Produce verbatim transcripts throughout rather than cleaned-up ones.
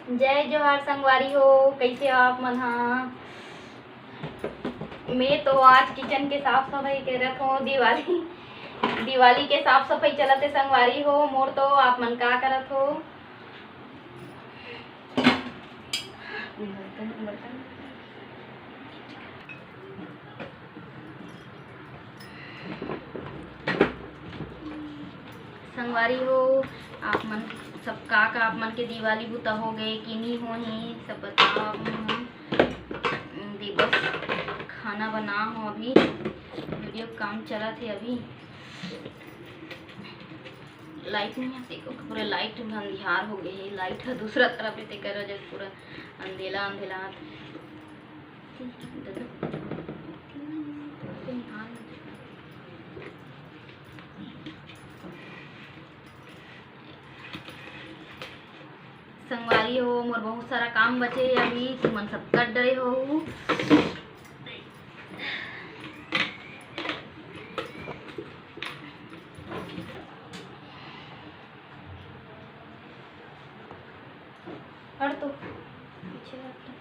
जय जोहार संगवारी हो, कइसे हो आप मन ह? मैं तो आज किचन के साफ सफाई करत हों, दिवाली, दिवाली के साफ सफाई चलत हे संगवारी हो मोर। तो आप मन का करत हो? संगवारी हो, आप मन सब का का आप मन के दिवाली बुता हो गए कि नहीं हो ही, सब बताओ आप मन। दे बस खाना बना हो, अभी वीडियो काम चलत हे, अभी लाइट नहीं है, देखो पूरा लाइट अंधियार हो गए है, लाइट है दूसरा तरफ है, तेकर वजह से पूरा अंधेला अंधेला। संगवारी हो, मोर बहुत सारा काम बचे हे अभी, तुमन सब कर डरे हो। हट तो, पीछे हट तो।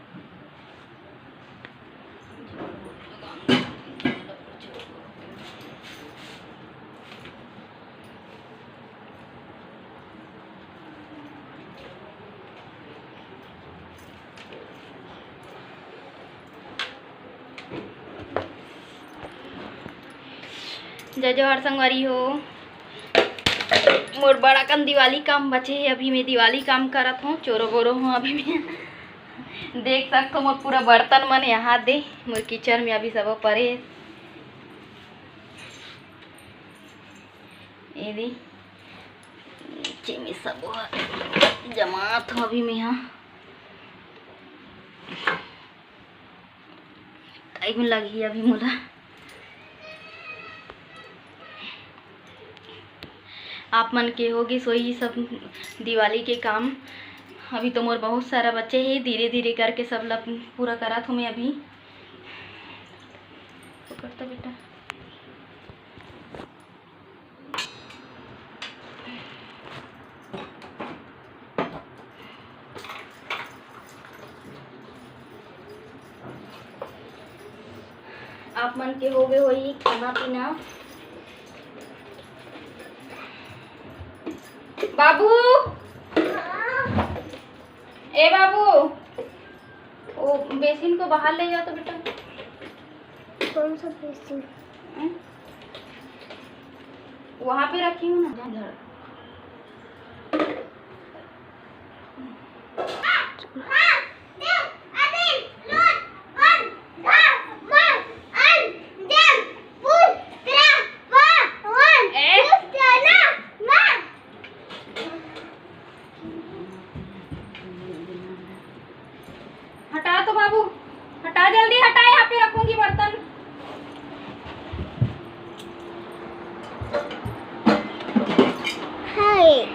जय जोहार संगवारी हो। मोर बड़ा कन दिवाली काम बचे हे, अभी मैं दिवाली काम करत हों, चोरो बोरो हों अभी मैं। देख सकत हो मोर पूरा बर्तन मन यहाँ दे, मोर किचन में अभी सब परे हे। ये दे, नीचे में सब जमात हों अभी मैं यहाँ। टाइम लगही अभी मोला। आप मन के हो गिस होही सब दिवाली के काम। अभी तो मोर बहुत सारा बचे हे, धीरे धीरे करके सब ला पूरा करत हों मैं अभी। पकड़ तो बेटा। आप मन के होगे होही खाना पीना। बाबू, ए बाबू, वो बेसिन को बाहर ले जाओ तो बेटा। कौन सा बेसिन? हम्म? वहाँ पे रखी हूँ ना। हटा तो बाबू, हटा, जल्दी हटा, यहाँ पे रखूंगी बर्तन। हाय।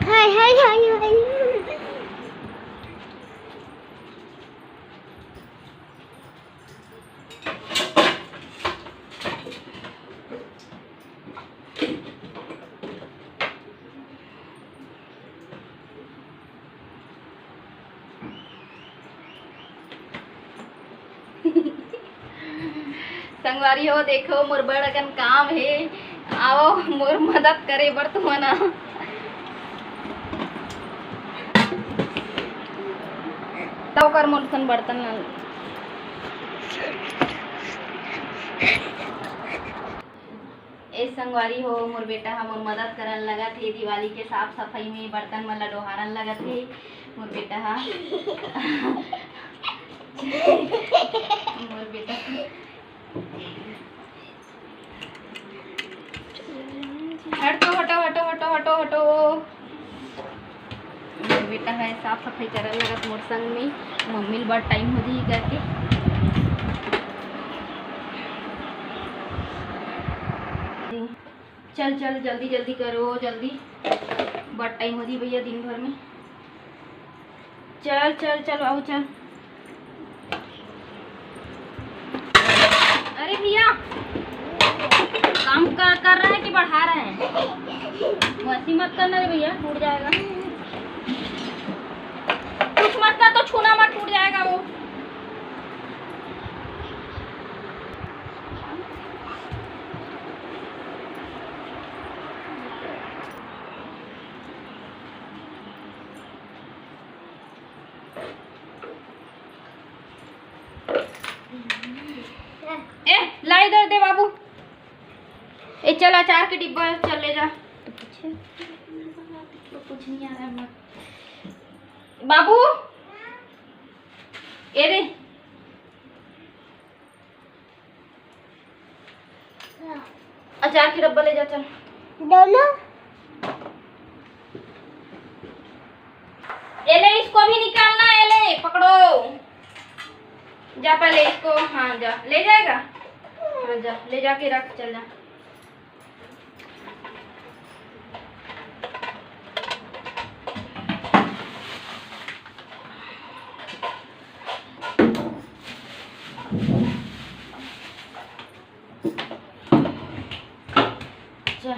हाय, हाय, हाय, हाय। संगवारी हो, देखो मोर बड़ अकन काम हे, आओ मोर मदद करे बर तुमन। तब कर मोर सन बर्तन ला। ए संगवारी हो, मोर बेटा ह मोर मदद करन लगत हे दिवाली के साफ सफाई में, बर्तन मन ला डोहारन लगत हे मोर बेटा ह। मोर बेटा, हट तो, हटो, हटो, हटो, हटो, हटो। मोर बेटा ह साफ सफाई करे लगत मोर संग में, मम्मी ल बड़ टाइम हो जाही करके। चल, चल, जल्दी, जल्दी करो, जल्दी, बड़ टाइम हो जाही भैया दिन भर में। चल, चल, चल बाबू, चल। अरे भैया, काम कर, कर रहा है कि बढ़ा रहा है? वैसी मत करना रे भैया, टूट जाएगा। कुछ मत कर, तो छूना मत, टूट जाएगा वो। ए, ला इधर दे बाबू। ए, चल, अचार के डिब्बा चल ले जा। तो पीछे कुछ नहीं आ रहा है। बाबू, ए रे, अचार के डब्बा ले जा, चल। दोनों। ए ले, इसको भी निकालना है, ले पकड़ो। जा पहले इसको, हाँ, जा, ले जाएगा। हाँ, जा, ले जाके रख, चल जा। चल।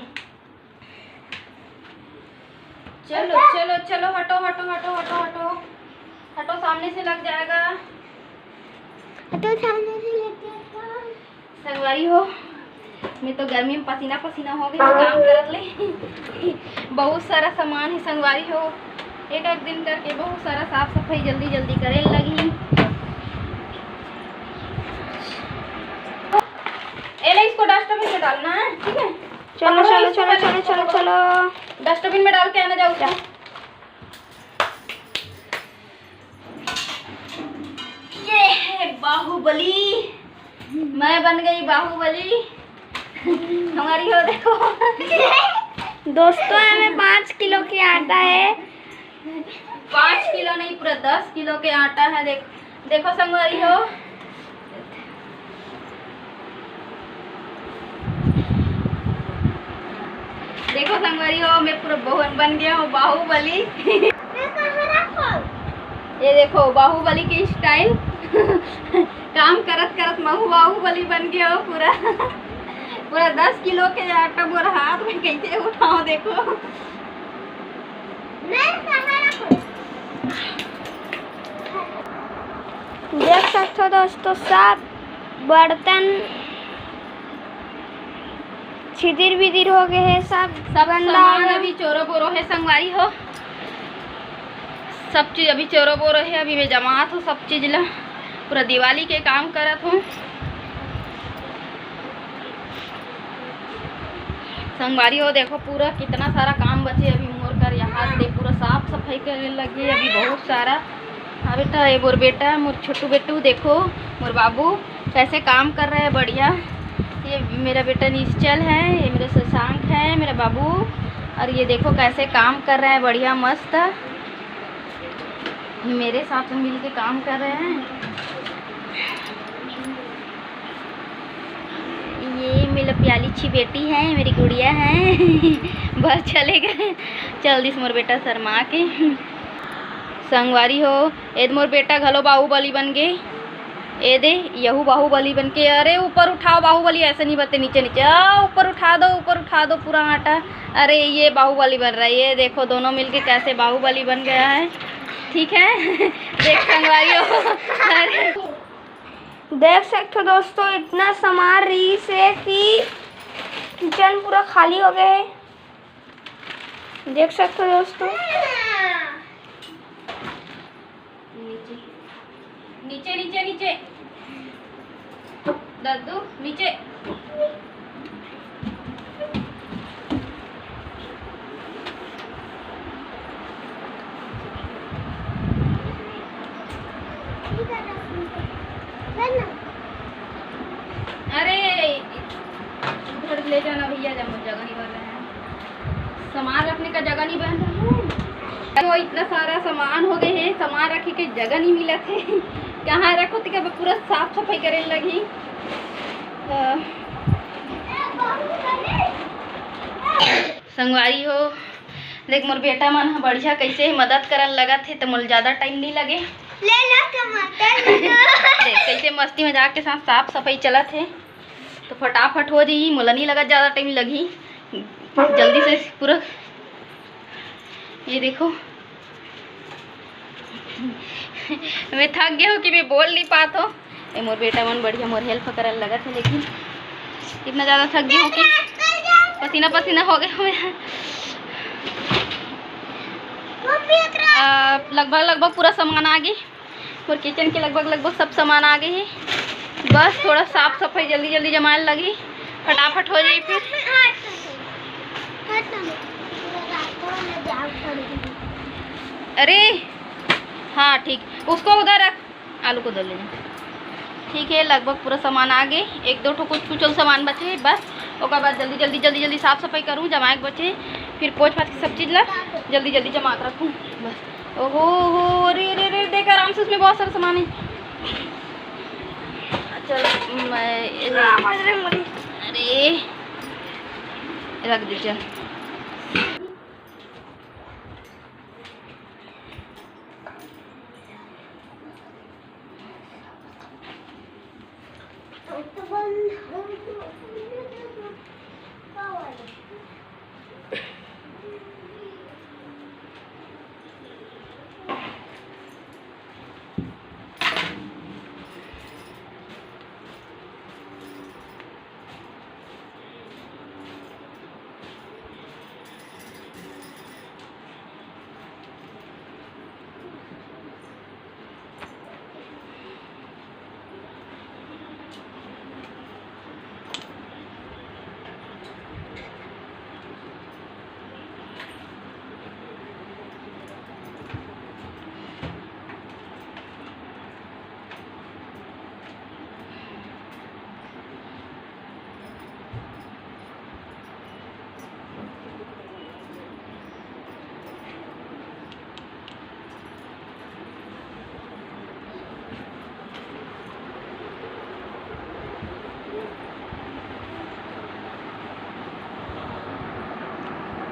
चलो, चलो, चलो, हटो, हटो, हटो, हटो, हटो। हटो, सामने से लग जाएगा। हटो, सामने से लग जाएगा। संगवारी हो, मैं तो गर्मी में पसीना पसीना हो गई हूँ काम करत ले। बहुत सारा सामान है संगवारी हो, एक एक दिन करके बहुत सारा साफ सफाई जल्दी जल्दी करे लगी। ए ले, इसको डस्टबिन में डालना है, ठीक है? चलो, पकड़ो, चलो, इसको चलो, पहले चलो, इसको चलो, पकड़ो। चलो। डस्टबिन में डाल के आना जाओ उसको। जा। ये है बाहुबली, मैं बन गई बाहुबली। हमारी हो देखो। दोस्तों, हमें पाँच किलो के आटा है। पाँच किलो नहीं, पूरा दस किलो के आटा है। देख, देखो संगवारी हो, देखो संगवारी हो, मैं पूरा बहु-, बन गया हूँ बाहुबली। ये देखो बाहुबली की स्टाइल। काम करत करत महू बाहुबली बन गया हो पूरा। पूरा दस किलो के आटा मोर हाथ में कैसे उठाओ, देखो। देख सकते हो दोस्तों, सब बर्तन छिदिर बिदिर हो गए हैं, सब सब गंदा हो सामान गया। अभी चोरो बोरो है संगवारी हो, सब चीज अभी चोरो बोरो है। अभी मैं जमात हूँ सब चीज ला, पूरा दिवाली के काम करत हूँ। संगवारी हो, देखो पूरा कितना सारा काम बचे अभी मोर कर। यहाँ दे पूरा साफ सफाई करे लगे अभी बहुत सारा। हाँ बेटा, ये मोर बेटा, मोर छोटू बेटू, देखो मोर बाबू कैसे काम कर रहे हैं, बढ़िया। ये मेरा बेटा निश्चल है, ये मेरा शशांक है, मेरा बाबू। और ये देखो कैसे काम कर रहे हैं, बढ़िया मस्त। ये मेरे साथ मिल के काम कर रहे हैं। ये मेरा प्याली सी बेटी है, मेरी गुड़िया है। बस चले गए, चल दिस मोर बेटा शर्मा के। संगवारी हो, एद मोर बेटा घलो बाहुबली बन गे। ए दे, यहू बाहुबली बन के, अरे ऊपर उठाओ बाहुबली, ऐसे नहीं बते, नीचे नीचे, आ, ऊपर उठा दो, ऊपर उठा दो पूरा आटा। अरे ये बाहुबली बन रहा है, ये देखो दोनों मिलके कैसे बाहुबली बन गया है। ठीक है। देख संगवारी हो, अरे देख सकते हो दोस्तों, इतना सामान रही से कि किचन पूरा खाली हो गया है। देख सकते हो दोस्तों, नीचे, नीचे, नीचे, नीचे। दद्दू, नीचे। अरे, उधर ले जाना भैया, जब जगह नहीं बन रहा है। सामान रखने का जगह नहीं बन रहा है। तो इतना सारा सामान हो गए हैं, सामान रखे के जगह नहीं मिला थे। कहाँ रखो तो क्या पूरा साफ सफाई करे लगी। अ, संगवारी हो, देख मोर बेटा मन ह बढ़िया कैसे मदद करन लगत हे, त मोला ज्यादा टाइम नहीं लगे। ले लो टमाटर, ले लो। देख कैसे मस्ती मजाक के साथ साफ सफाई चलत हे। तो फटाफट हो जाही, मोला नहीं लगा ज़्यादा टाइम लगही, जल्दी से पूरा। ये देखो, मैं थक गया हूँ कि मैं बोल नहीं पात हूँ। ये मोर बेटा मन बढ़िया मोर हेल्प करन लगत हे, लेकिन इतना ज़्यादा थक गया हूँ कि पसीना पसीना हो गया हूँ मैं। अ, लगभग लगभग पूरा सामान आ गई। मोर किचन के लगभग लगभग सब सामान आ गए हे। बस थोड़ा साफ सफाई जल्दी जल्दी जमाए लगही, फटाफट हो जाए फिर। अरे हाँ, ठीक, उसको उधर रख, आलू को उधर ले जा। ठीक है, लगभग पूरा सामान आ गए, एक दो ठो कुछ कुछ अउ सामान बचे हे बस। ओकर बाद जल्दी जल्दी जल्दी जल्दी साफ सफाई करूँ, जमाए के बचे, फिर पोंछ पाछ के सब चीज़ ला जल्दी जल्दी जमा के रखूँ बस। ओहो हो, अरे अरे अरे, देख आराम से, उसमें बहुत सारा सामान है। चल, मैं अरे रख दे, चल।